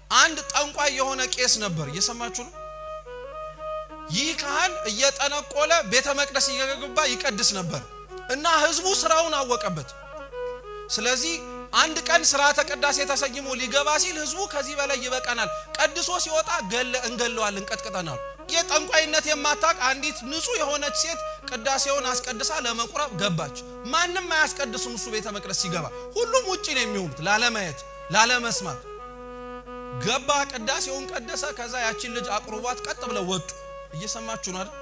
አንድ ጠንቋይ የሆነ ቄስ ነበር። እየሰማችሁ ነው። ይህ ካህን እየጠነቆለ ቤተ መቅደስ እየገባ ይቀድስ ነበር እና ህዝቡ ስራውን አወቀበት። ስለዚህ አንድ ቀን ስርዓተ ቅዳሴ ተሰይሞ ሊገባ ሲል ህዝቡ ከዚህ በላይ ይበቃናል፣ ቀድሶ ሲወጣ እንገለዋለን፣ እንቀጥቅጠናል። የጠንቋይነት የማታቅ አንዲት ንጹህ የሆነች ሴት ቅዳሴውን አስቀድሳ ለመቁረብ ገባች። ማንም አያስቀድስም። እሱ ቤተ መቅደስ ሲገባ ሁሉም ውጪ ነው የሚሆኑት፣ ላለማየት ላለመስማት። ገባ፣ ቅዳሴውን ቀደሰ። ከዛ ያችን ልጅ አቁርቧት ቀጥ ብለው ወጡ። እየሰማችሁ ነው አይደል?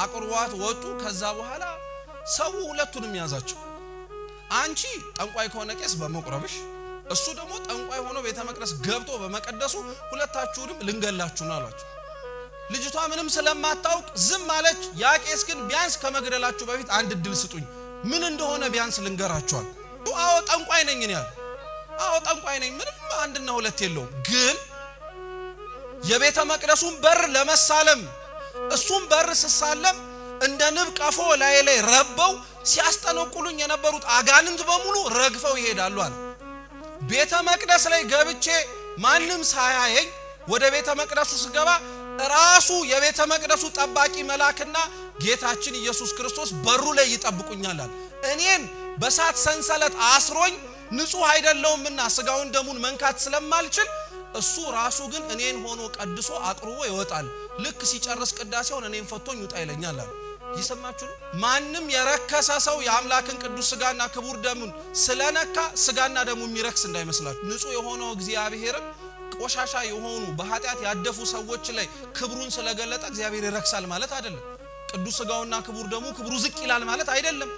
አቁርቧት ወጡ። ከዛ በኋላ ሰው ሁለቱንም ያዛቸው። አንቺ ጠንቋይ ከሆነ ቄስ በመቁረብሽ፣ እሱ ደግሞ ጠንቋይ ሆኖ ቤተ መቅደስ ገብቶ በመቀደሱ ሁለታችሁንም ልንገላችሁ ነው አሏቸው። ልጅቷ ምንም ስለማታውቅ ዝም አለች። ያ ቄስ ግን ቢያንስ ከመግደላችሁ በፊት አንድ እድል ስጡኝ፣ ምን እንደሆነ ቢያንስ ልንገራችኋል። አዎ ጠንቋይ ነኝ እኔ አለ። አዎ ጠንቋይ ነኝ፣ ምንም አንድና ሁለት የለውም። ግን የቤተ መቅደሱን በር ለመሳለም እሱም በር ስሳለም እንደ ንብ ቀፎ ላይ ላይ ረበው ሲያስጠነቁሉኝ የነበሩት አጋንንት በሙሉ ረግፈው ይሄዳሉ አለ። ቤተ መቅደስ ላይ ገብቼ ማንም ሳያየኝ ወደ ቤተ መቅደሱ ስገባ ራሱ የቤተ መቅደሱ ጠባቂ መልአክና ጌታችን ኢየሱስ ክርስቶስ በሩ ላይ ይጠብቁኛል አለ። እኔን በሳት ሰንሰለት አስሮኝ ንጹህ አይደለውምና ስጋውን ደሙን መንካት ስለማልችል እሱ ራሱ ግን እኔን ሆኖ ቀድሶ አቅርቦ ይወጣል። ልክ ሲጨርስ ቅዳሴውን እኔን ፈቶኝ ውጣ ይለኛል አለ። ይሰማችሁ ነው። ማንም የረከሰ ሰው የአምላክን ቅዱስ ስጋና ክቡር ደሙን ስለነካ ስጋና ደሙ የሚረክስ እንዳይመስላችሁ። ንጹህ የሆነው እግዚአብሔርም ቆሻሻ የሆኑ በኃጢአት ያደፉ ሰዎች ላይ ክብሩን ስለገለጠ እግዚአብሔር ይረክሳል ማለት አይደለም። ቅዱስ ስጋውና ክቡር ደሙ ክብሩ ዝቅ ይላል ማለት አይደለም።